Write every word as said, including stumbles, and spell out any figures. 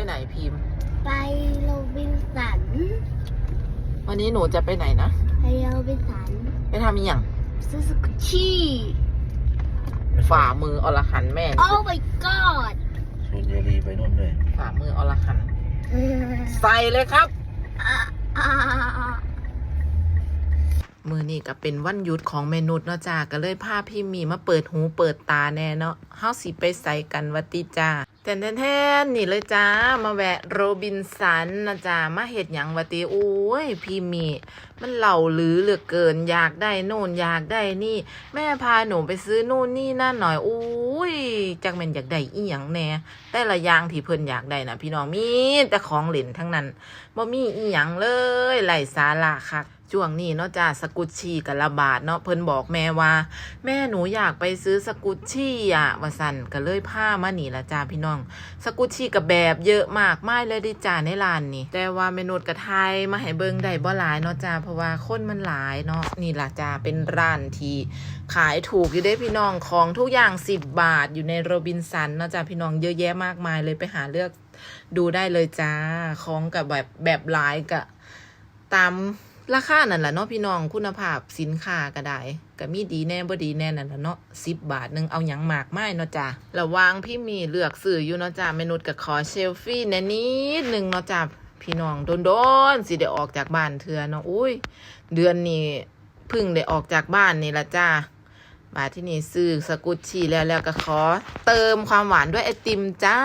ไหนพิมพ์ ไปโรบินสัน วันนี้หนูจะไปไหนนะ ไปโรบินสัน ไปทำอีหยัง ซื้อสกุชชี่ ฝ่ามืออรหันต์แม่ Oh my god ชวนเยลีไปนู่นด้วย ฝ่ามืออรหันต์ใส่เลยครับ อ่าอ่าอ่า มื้อนี้ก็เป็นวันหยุดของแม่นุชเนาะจ้า ก็เลยพาพี่มีมาเปิดหูเปิดตาแน่เนาะ เฮาสิไปไสกันวะติจ้า แทนแทนแทนนี่เลยจ้า มาแวะโรบินสันนะจ้า มาเฮ็ดหยังวะติ โอ้ย พี่มี มันเล่าลือเหลือเกิน อยากได้โน่นอยากได้นี่ แม่พาหนูไปซื้อนู่นนี่นั่นหน่อย โอ้ย จักแม่นอยากได้อีหยังแน่ แต่ละอย่างที่เพิ่นอยากได้นะพี่น้อง มีแต่ของเล่นทั้งนั้น บ่มีอีหยังเลย ไร้สาระคัก ช่วงนี้เนาะจ้า สกุชชี่ก็ระบาดเนาะ เพิ่นบอกแม่ว่า แม่หนูอยากไปซื้อสกุชชี่อ่ะ ว่าซั่น ก็เลยพามานี่ล่ะจ้าพี่น้อง สกุชชี่ก็แบบเยอะมากมายเลยเด้จ้าในร้านนี่ แต่ว่าแม่นุชก็ถ่ายมาให้เบิ่งได้บ่หลายเนาะจ้า เพราะว่าคนมันหลายเนาะ นี่ล่ะจ้า เป็นร้านที่ขายถูกอยู่เด้พี่น้อง ของทุกอย่างสิบบาท อยู่ในโรบินสันเนาะจ้าพี่น้อง เยอะแยะมากมายเลย ไปหาเลือกดูได้เลยจ้า ของก็แบบ แบบหลายก็ตามราคานั่นล่ะเนาะพี่น้อง คุณภาพสินค้าก็ได้ ก็มีดีแน่บ่ดีแน่นั่นล่ะเนาะ สิบบาทหนึ่งเอาหยังมากมายเนาะจ้า ระหว่างพี่มีเลือกซื้ออยู่เนาะจ้า แม่นุชก็ขอเซลฟี่แหน่นิดนึงเนาะจ้าพี่น้อง โดนๆสิได้ออกจากบ้านเทื่อเนาะ อุ้ย เดือนนี้เพิ่งได้ออกจากบ้านนี่ล่ะจ้า บาดที่นี่ซื้อสกุชชี่แล้ว แล้วก็ขอเติมความหวานด้วยไอติมจ้า